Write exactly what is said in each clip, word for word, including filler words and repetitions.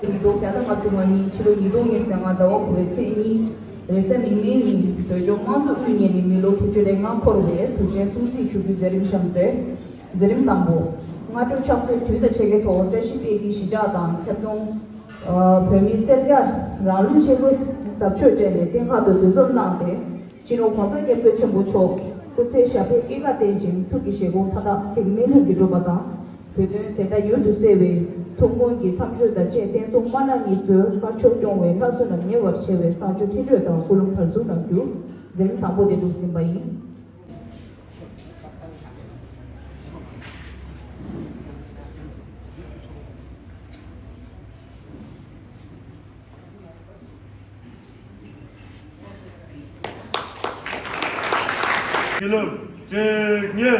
ཉིས་སྟོང་བརྒྱ་དང་ལྔ་བཅུ་ང་གཉིས་ཕྱི་ལོ་ཉིས་སྟོང་ཉི་ཤུ་རྩ་ལྔ་ཟླ་བ་དགུ་པའི་ཚེས་གཉིས། རེས་གཟའ་མིག་དམར་ཉིན་བོད་ལྗོངས་དམངས་གཙོ་དབུ་བརྙེས་ནས་མི་ལོ་དྲུག་ཅུ་རེ་ལྔ་འཁོར་བའི་དུས་ཆེན་སྲུང་བརྩི་ཞུ་རྒྱུའི་མཛད་རིམ་གཤམ་གསལ། མཛད་རིམ་དང་པོ། སྔ་དྲོ་ཕྱག་ཚོད་བདུན་དང་ཕྱེད་ཀའི་ཐོག་བཀྲ་ཤིས་དཔལ་གྱི་གཞིས་ཆགས་དང་ཁྱབ་ཁོངས་བོད་མི་སེར་སྐྱ་རང་ལུས་ཆས་གོས་གཟབ་མཆོར་སྤྲས་ནས་སྟེང་ཁ་དུ་འདུ་འཛོམས་གནང་སྟེ། སྤྱི་ནོར་༸གོང་ས་༸སྐྱབས་མགོན་ཆེན་པོ་མཆོག་སྐུ་ཚེ་ཞབས་པད་བསྐལ་བརྒྱར་བརྟན་ཅིང་ཐུགས་ཀྱི་བཞེད་དགོངས་མཐའ་དག་གེགས་མེད་ལྷུན་གྱིས་འགྲུབ་པ་དང་། བོད་དོན་དེ་ལྟར་མྱུར་དུ་གསལ་བའི་ཐུགས་སྨོན་གྱི་མཚམས་སྦྱོར་དང་བཅས། བསྟན་སྲུང་དམར་ནག་གཉིས་གཙོའི་དཀར་ཕྱོགས་སྐྱོང་བའི་ལྷ་ཚོགས་རྣམས་ཉེ་བར་མཇལ་བའི་བསང་མཆོད་ཁྲི་སྤྲོད་དང་སྐུ་རླུང་དར་འཛུགས་གནང་རྒྱུ། མཛད་རིམ་དང་པོ་དེ་གྲུབ་ཟིན་པ་ཡིན། ཁྱེད་ལོ་བཅས་ཉེ།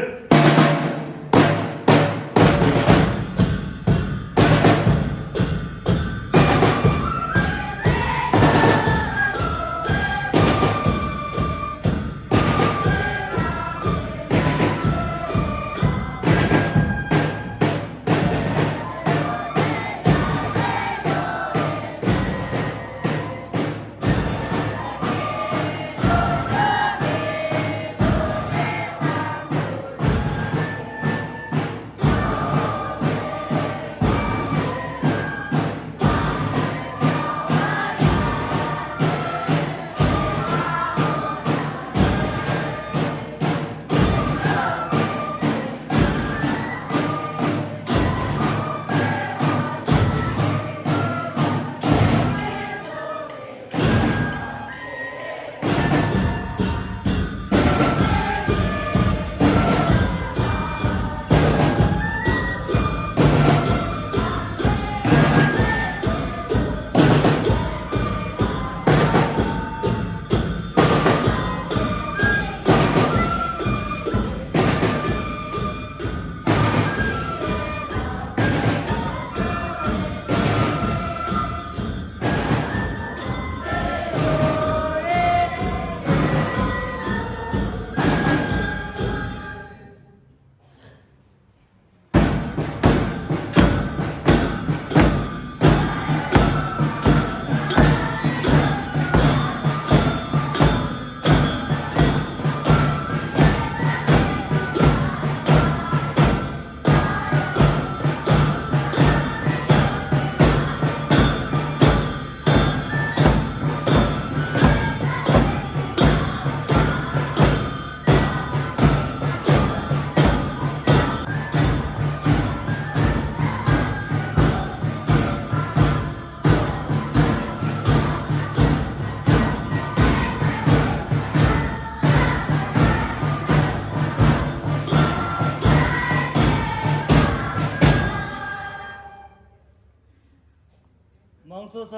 མང་ཚོགས་ས།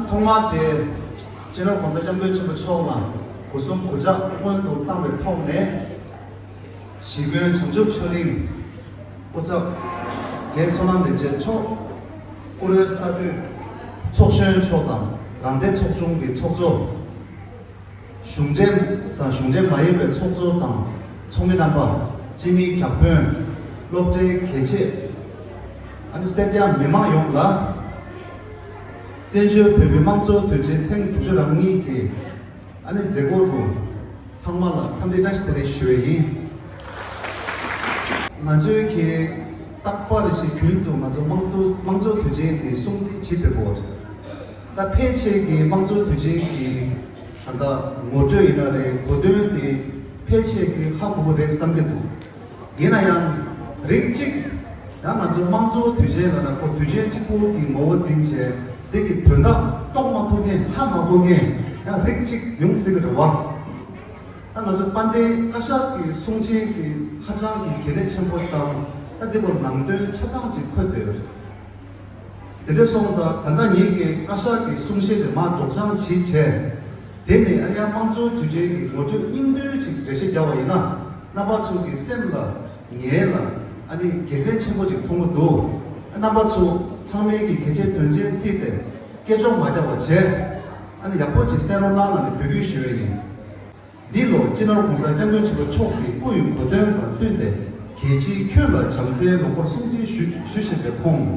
ཐོག་མར་དེ་སྤྱི་ནོར་༸གོང་ས་༸སྐྱབས་མགོན་ཆེན་པོ་མཆོག་ལ་སྒོ་གསུམ་གུས་ཕྱག་སྔོན་དུ་བཏང་བའི་ཐོག་ནས། གཞིས་དགོན་བྱང་ཆུབ་ཆོས་གླིང་སྐུ་ཚབ་རྒན་བསོད་ནམས་རིན་ཆེན་མཆོག་བཀུར་འོས་གསར་འདུས་ཚོགས་གཞོན་མཆོག་དང་རང་བདེན་ཚོགས་ཆུང་གི་ཚོགས་གཙོ། གཞུང་འབྲེལ་དང་གཞུང་འབྲེལ་མ་ཡིན་པའི་ཚོགས་གཙོ་དང་ཚོགས་མི་རྣམ་པ། སྤྱི་མིའི་བརྒྱ་དཔོན། སློབ་གྲྭའི་དགེ་ཆེ། ཨ་ནི་སེར་སྐྱ་མི་མང་ཡོངས་ལ། བཙན་བྱོལ་བོད་མིའི་དམངས་གཙོ་དུས་ཆེན་ཐེངས་དྲུག་ཅུ་རེ་གཉིས་ཀྱི་ཨ་ནི་མཛད་སྒོ་དུ་ཚང་མ་ལ་འཚམས་འདྲི་བཀྲ་ཤིས་བདེ་ལེགས་ཞུ་བ་ཡིན། ང་ཚོའི་གི་རྟག་པར་ཞིག་རྒྱུན་དུ་ང་ཚོ་དམངས་གཙོ་དམངས་གཙོ་དུས་ཆེན་དེ་སྲུང་བརྩི་བྱེད་བསྡད་དགོས། ད་ཕལ་ཆེར་གྱི་དམངས་གཙོ་དུས་ཆེན་གྱི་ད་ལྟ་ངོ་སྤྲོད་ཡིན་ན་རེད། གོ་དོན་དེ་ཕལ་ཆེར་གྱི་ཧ་གོ་གི་རེད་བསམ་གྱི་འདུག་ཡིན་ན་ཡང་རིགས་གཅིག་ཡང་ང་ཚོ་དམངས་གཙོ་དུས་ཆེན་ལ་ན་ཁོ་དུས་ཆེན་གཅིག་པུ་གི་ངོ་བོ་འཛིན་བྱས་དེ་གི་དོན་དག་རྟོགས་མ་ཐུབ་མཁན་ཧ་མ་གོ་མཁན་ཡང་རིགས་གཅིག་ཡོང་སྲིད་ཀྱི་རེད་བ། ད་ང་ཚོ་དཔལ་ལྡན་བཀའ་ཤག་གི་གསུང་ཆེན་གྱི་ཧ་ཅང་གི་གལ་གནད་ཆེན་པོ་དང་ད་འདི་བོ་ནང་དོན་ཆ་ཚང་ཅིག་འཁོད་འདུག་དེ་འདྲ་སོང་ཙང་ད་ལྟ་ངེད་ཀྱི་བཀའ་ཤག་གི་གསུང་བཤད་དེ་མར་སྒྲོག་སྦྱང་ཞིག་བྱས། དེ་ནས་ཨ་ཡ་དམངས་གཙོའི་དུས་ཆེན་གྱི་ངོ་སྤྲོད་སྙིང་བསྡུས་ཅིག་འགྲེལ་བཤད་རྒྱག་པ་ཡིན་ན་རྣམ་པ་ཚོ་གི་སེམས་ལ་ངེས་ལ་ཨ་ནི་དགེ་མཚན་ཆེན་པོ་ཅིག་མཐོང་གི་འདུག་རྣམ་པ་ཚོ་ཚང་མས་ཀྱི་གལ་ཆེ་དོན་ཆེན་བརྩིས་ཏེ་སྐད་ཅོར་མ་རྒྱག་པ་བྱས། ཨ་ནི་ཡག་པོ་ཅིག་གསན་རོགས་གནང་ལ་ནི་འབོད་སྐུལ་ཞུ་བ་ཡིན། འདི་ལོ་སྤྱི་ནོར་༸གོང་ས་༸སྐྱབས་མགོན་ཆེན་པོ་མཆོག་གི་སྐུ་ཡི་གོ་སྟོན་དང་བསྟུན་ཏེ་རྒྱལ་སྤྱིའི་ཁྱོན་ལ་བྱམས་བརྩེའི་ལོ་འཁོར་སྲུང་བརྩི་ཞུ་ཞུ་བཞིན་པའི་ཁོངས།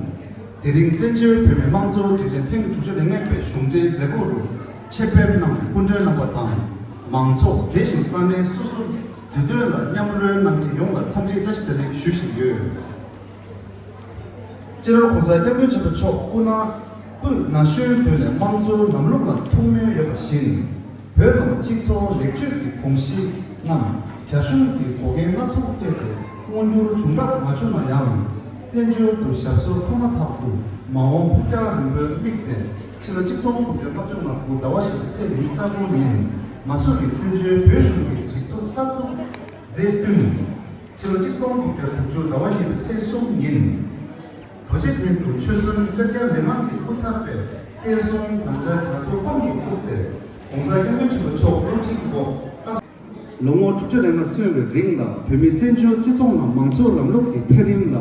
དེ་རིང་བཙན་བྱོལ་བོད་མིའི་དམངས་གཙོའི་དུས་ཆེན་ཐེངས་དྲུག་ཅུ་རེ་ལྔ་པའི་གཞུང་འབྲེལ་མཛད་སྒོ་རུ་ཆེད་ཕེབས་གནང་བའི་སྐུ་མགྲོན་རྣམ་པ་དང་། མང་ཚོགས་དེ་བཞིན་ས་གནས་སོ་སོ་འདུས་སྡོད་ལ་མཉམ་རོལ་གནང་མཁན་ཡོངས་ལ་འཚམས་འདྲི་བཀྲ་ཤིས་བདེ་ལེགས་ཞུ་བཞིན་ཡོད། སྤྱི་ནོར་༸གོང་ས་༸སྐྱབས་མགོན་ཆེན་པོ་མཆོག་སྐུ་ན་སྐུ་ན་གཞོན་དུས་ནས་དམངས་གཙོའི་ལམ་ལུགས་ལ་ཐུགས་སྨོན་ཡོད་པ་བཞིན། བོད་ནང་སྤྱི་ཚོགས་ལེགས་བཅོས་ཀྱི་གོམས་གཤིས་རྣམས་རྒྱ་གཞུང་གི་འགོག་རྐྱེན་སྣ་ཚོགས་སྤྲད་དེ་མངོན་འགྱུར་བྱུང་ཐབས་མ་བྱུང་ན་ཡང་། བཙན་བྱོལ་དུ་ཞབས་སོར་འཁོད་མ་ཐག་ཏུ་མ་འོངས་ཕུགས་རྒྱང་རིང་པོར་དམིགས་ཏེ་ཕྱི་ལོ་ཆིག་སྟོང་དགུ་བརྒྱ་ལྔ་བཅུ་ང་དགུ་ཟླ་བ་བཞི་པའི་ཚེས་ཉི་ཤུ་རྩ་དགུ་ཉིན་མ་སུ་རི་བཙན་བྱོལ་བོད་གཞུང་གི་སྒྲིག་འཛུགས་གསར་འཛུགས་མཛད་བསྟུན། ཕྱི་ལོ་ཆིག་སྟོང་དགུ་བརྒྱ་དྲུག་ཅུ་ཟླ་བ་གཉིས་པའི་ཚེས་གསུམ་ཉིན། རྡོ་རྗེ་གདན་དུ་ཆོལ་གསུམ་སེར་སྐྱ་མི་མང་གི་སྐུ་ཚབ་པས་གཏེར་སྲུང་དམ་བཅའ་རྒྱ་མཚོ་དཔང་དུ་བཙུགས་ཏེ་༸གོང་ས་༸སྐྱབས་མགོན་ཆེན་པོ་མཆོག་དབུ་ཁྲིད་འོག་ལོ་ངོ་དྲུག་ཅུ་རེ་ལྔ་སོན་པའི་རིང་ལ་བོད་མིའི་བཙན་བྱོལ་སྤྱི་ཚོགས་ནང་མང་གཙོའི་ལམ་ལུགས་ཀྱི་འཕེལ་རིམ་ལ་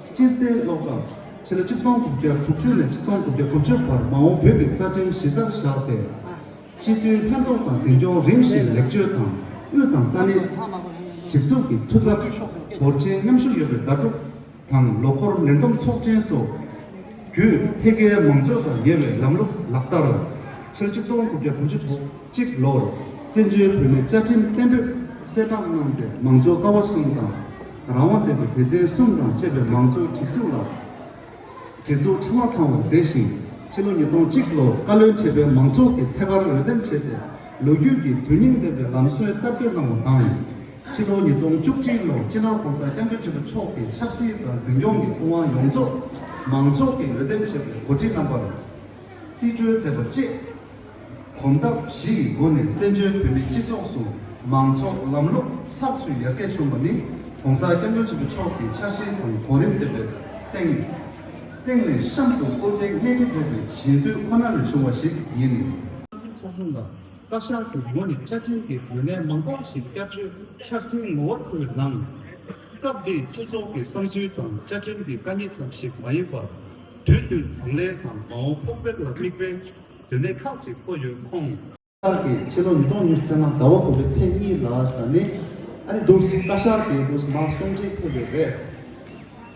སྤྱིར་བལྟས་ཀློག་སྐབས། ཕྱི་ལོ་ཆིག་སྟོང་དགུ་བརྒྱ་དྲུག་ཅུ་ནས་ཆིག་སྟོང་དགུ་བརྒྱ་དགུ་བཅུ་བར་མ་འོངས་བོད་ཀྱི་རྩ་ཁྲིམས་གཞི་རྩར་བཞག་སྟེ། སྤྱི་འཐུས་ལྷན་ཚོགས་དང་འཛིན་སྐྱོང་རིམ་བཞིན་ལེགས་བཅོས་དང་། དབུས་དང་ས་གནས་སྒྲིག་འཛུགས་ཀྱི་འཐུས་ཚབ་འབོར་ཆེན་མཉམ་ཞུགས་ཡོད་པའི་ཟླ་གྲོགས་དང་ལོ་འཁོར་ལས་བསྡོམས་ཚོགས་ཆེན་སོགས་བརྒྱུད། ཐད་ཀའི་མང་གཙོ་དང་ཉེ་བའི་ལམ་ལུགས་ལག་བསྟར། ཕྱི་ལོ་ཆིག་སྟོང་དགུ་བརྒྱ་དགུ་བཅུ་གཅིག་ལོར་བཙན་བྱོལ་བོད་མིའི་བཅའ་ཁྲིམས་གཏན་འབེབས་གསལ་བསྒྲགས་གནང་སྟེ། མང་གཙོ་ཀ་བ་གསུམ་དང་། རང་དབང་ལྡན་པའི་སྡེ་ཚན་གསུམ་དང་བཅས་པའི་མང་གཙོའི་སྒྲིག་འཛུགས་ལ། སྒྲིག་འཛུགས་ཆ་ཚང་བར་མཛད་ཞིང་། ཕྱི་ལོ་ཉིས་སྟོང་གཅིག་ལོར་བཀའ་བློན་ཁྲི་པའི་མང་ཚོགས་ཀྱི་ཐད་ཀར་འོས་འདེམས་བྱས་ཏེ། ལོ་རྒྱུས་ཀྱི་དོན་སྙིང་ལྡན་པའི་ལམ་སྲོལ་གསར་གཏོད་གནང་བ་དང་། ཕྱི་ལོ་ཉིས་སྟོང་བཅུ་གཅིག་ལོར་སྤྱི་ནོར་༸གོང་ས་༸སྐྱབས་མགོན་ཆེན་པོ་མཆོག་གི་ཆབ་སྲིད་དང་འཛིན་སྐྱོང་གི་སྐུ་དབང་ཡོངས་རྫོགས་མང་ཚོགས་ཀྱིས་འོས་འདེམས་བྱས་པའི་འགོ་ཁྲིད་རྣམ་པར་རྩིས་སྤྲོད་མཛད་པ་བཅས། གོམ་སྟབས་བཞི་ཡི་སྒོ་ནས་བཙན་བྱོལ་བོད་མིའི་སྤྱི་ཚོགས་སུ་མང་ཚོགས་ལམ་ལུགས་ཚགས་ཚུད་ཡར་རྒྱས་བྱུང་བ་ནི་༸གོང་ས་༸སྐྱབས་མགོན་ཆེན་པོ་མཆོག་གི་ཆ་ཤས་དང་གོ་རིམ་ལྡན་པའི་སྟེང་། སྟེང་ནས་གཤམ་དུ་བཀུར་འདེགས་སྣེ་ཁྲིད་མཛད་པའི་བཞེད་འདོད་ཁོ་ན་ལས་བྱུང་བ་ཞིག་ཡིན། ཚོགས་ཆུང་ལ་བཀའ་ཤག་གི་ངོས་ནས་བཅའ་ཁྲིམས་ཀྱི་འོས་གནས་མང་པོ་ཞིག་བསྐྱར་བཅོས་འཆར་ཟིན་ངོ་བོར་ཕུལ་བའི་ནང་། སྐབས་འདིའི་སྤྱི་ཚོགས་ཀྱི་བསམ་ཚུལ་དང་བཅའ་ཁྲིམས་ཀྱི་དཀའ་ངལ་ཙམ་ཞིག་མ་ཡིན་པར། དུས་བསྟུན་གདོང་ལེན་དང་མ་འོངས་ཕུགས་འབེབས་ལ་དམིགས་པའི་དོན་གནད་ཁག་ཅིག་བཀོད་ཡོད་ཁོངས། ཁག་གིས་ཕྱི་ལོ་ཉིས་སྟོང་ཉི་ཤུ་རྩ་ལྔ་ཟླ་བ་དགུ་པའི་ཚེས་གཉིས་ལ་ད་ནི་ཨ་ནི་འདུག་བཀའ་ཤག་གིས་འདུག་མར་གསུང་འཕྲིན་ཕེབས་པ་རེད།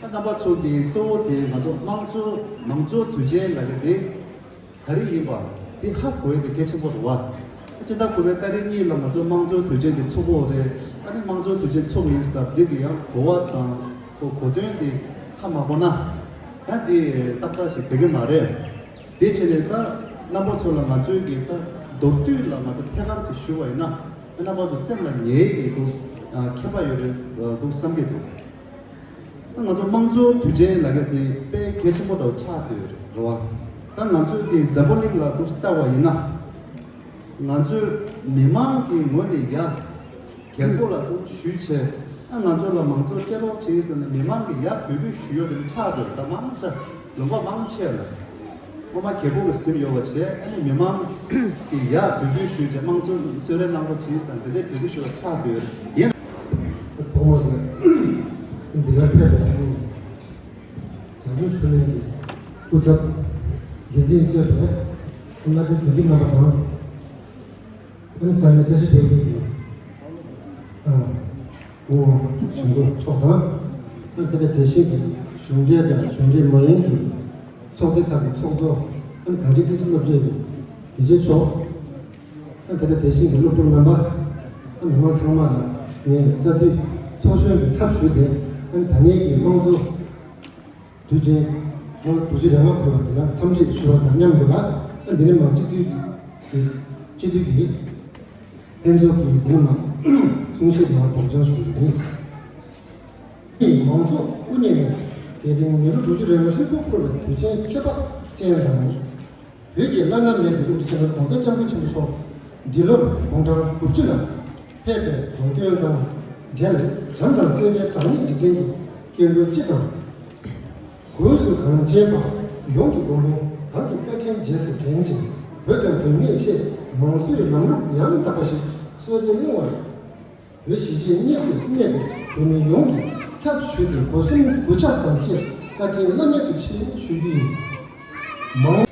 ད་རྣམ་པ་ཚོ་གིས་གཙོ་བོ་དེ་ང་ཚོ་དམངས་གཙོ་མང་གཙོ་དུས་ཆེན་ལབ་ཡ་དེ་ག་རེ་ཡིན་པ་དེ་ཧ་གོ་ཡ་དེ་གལ་ཆེན་པོ་རེད་བ། སྤྱི་ཟླ་དགུ་པའི་ཏ་རིག་གཉིས་ལ་ང་ཚོ་དམངས་གཙོ་དུས་ཆེན་དེ་ཚུགས་ཀྱི་ཡོད་རེད། ཨ་ནི་དམངས་གཙོ་དུས་ཆེན་ཚུགས་ཡིན་སྟབས་འདི་གི་ཡང་གོ་བ་དང་གོ་གོ་དོན་དེ་ཧ་མ་གོ་ན་ཡང་དེ་ཏག་ཏག་ཞིག་བསྡད་ཀྱི་མ་རེད། དེ་བྱས་ནས་ད་རྣམ་པ་ཚོ་ལ་ང་ཚོའི་གི་ད་མདོར་བསྡུས་ལ་ང་ཚོ་ཐད་ཀར་གྱི་ཞུ་བ་ཡིན་ན། རྣམ་པ་ཚོ་སེམས་ལ་ངེས་ཀྱི་འདུག་ཨ། མཁྱེན་པ་ཡོད་རེད་འདུག་བསམ་གྱི་འདུག་ད་ང་ཚོ་དམངས་གཙོའི་དུས་ཆེན་ལབ་མཁན་དེ་དཔེ་གལ་ཆེན་པོ་འདྲ་བོ་ཆགས་བསྡད་ཡོད་རེད་བ། ད་ང་ཚོའི་གི་འཛམ་བུ་གླིང་ལ་འདུག་ལྟ་བ་ཡིན་ན། ང་ཚོས་མི་མང་གི་ངོས་ནས་ཡ་རྒྱལ་པོ་ལ་འདུག་ཞུས་བྱས། ཨ། ང་ཚོ་ལ་མང་གཙོ་སྤྲད་རོགས་བྱེད་ཟེར་ནས་མི་མང་གི་ཡ་འབོད་སྐུལ་ཞུ་ཡོད་དེ་ནི་ཆགས་འདུག་ད་མང་ཆེ་ལུང་པ་མང་ཆེ་ལ་སྔོན་མ་རྒྱལ་པོ་གི་སེམས་ཡོད་པ་བྱས། ཨ་ནི་མི་མང་གི་ཡ་འབོད་སྐུལ་ཞུས་བྱས་དམངས་གཙོ་གསོལ་རས་གནང་རོགས་བྱེད་ཟེར་ནས་དེ་འདྲའི་འབོད་སྐུལ་ཞུ་བ་ཆགས་འདུག་ཡིན། ཐོག་མ་དེ་འདི་ག་ཕེབས་པའི་ཐོག་ནས་བྱང་ཆུབ་ཆོས་གླིང་གི་སྐུ་ཚབ་འགན་འཛིན་གཙོས་པའི་བླ་སྤྲུལ་དགེ་འདུན་རྣམ་པ་དང་། ཨ་ནི་ས་གནས་བཀྲ་ཤིས་སྡེ་བརྒྱད་ཀྱི་ཨ་སྐུ་ངོ་གཞོན་སྐྱེས་མཆོག་དང་། ཨ་ནི་དེ་ལས་དེ་བཞིན་གྱི་གཞུང་འབྲེལ་དང་གཞུང་འབྲེལ་མ་ཡིན་གྱི་ཚོགས་སྡེ་ཁག་གི་ཚོགས་གཙོ། ཨ་ནི་གངས་ཅན་ཏི་སེ་སློབ་གྲྭའི་དགེ་ཆེ་མཆོག་ཨ་ནི་དེ་ལས་དེ་བཞིན་གྱི་སློབ་ཕྲུག་རྣམ་པ། ཨ་ནི་མི་མང་ཚང་མ་ལ་ངས་བཀྲ་ཤིས་ཚོགས་གཞོན་གྱི་ཚབ་ཞུས་ཏེ། ཨ་ནི་ད་ལྟའི་གི་དམངས་གཙོ་དུས་ཆེན་ལོ་དྲུག་ཅུ་རེ་ལྔ་འཁོར་བ་དེ་ལ་འཚམས་འདྲི་ཞུ་བ་དང་མཉམ་དུ་ལ། ཨ་ནི་འདི་ནས་མར་སྤྱི་འཐུས་ཀྱི་སྤྱི་འཐུས་ཀྱི་ལྷན་ཚོགས་ཀྱི་འདི་ནས་མར་གསུང་བཤད་དེ་མར་སྒྲོག་སྦྱང་ཞུ་རྒྱུ་ཡིན། མང་གཙོ་དབུ་བརྙེས་ནས་དེ་རིང་མི་ལོ་དྲུག་ཅུ་རེ་ལྔ་ཧྲིལ་པོ་འཁོར་བའི་དུས་ཆེན་ཁྱད་པར་ཅན་དང་། བོད་ཀྱི་བླ་ན་མེད་པའི་དབུ་ཁྲིད་སྤྱི་ནོར་༸གོང་ས་༸སྐྱབས་མགོན་ཆེན་པོ་མཆོག་འདི་ལོར་དགུང་གྲངས་དགུ་བཅུ་ལ་ཕེབས་པའི་གོ་སྟོན་དང་འབྲེལ། བྱམས་དང་བརྩེ་བའི་བདག་ཉིད་འཇིག་རྟེན་གྱི་སྐྱེ་འགྲོ་སྤྱི་དང་། སྒོས་སུ་གངས་ཅན་པ་ཡོངས་ཀྱི་སྒོ་མོ་གང་གི་བཀའ་དྲིན་རྗེས་སུ་དྲན་ཅིང་། བོད་དང་བོད་མིའི་ཆེད་མང་གཙོའི་ལམ་ལུགས་ཡང་དག་པ་ཞིག་གསོལ་རས་གནང་བར། བོད་གཞིས་བྱེས་གཉིས་སུ་གནས་པའི་བོད་མི་ཡོངས་ཀྱི་ཚབ་ཞུས་ཏེ་སྒོ་གསུམ་གུས་ཕྱག་དང་བཅས་བཀའ་དྲིན་བླ་མེད་དུ་ཆེ་ཞུ་རྒྱུ་ཡིན། མང་།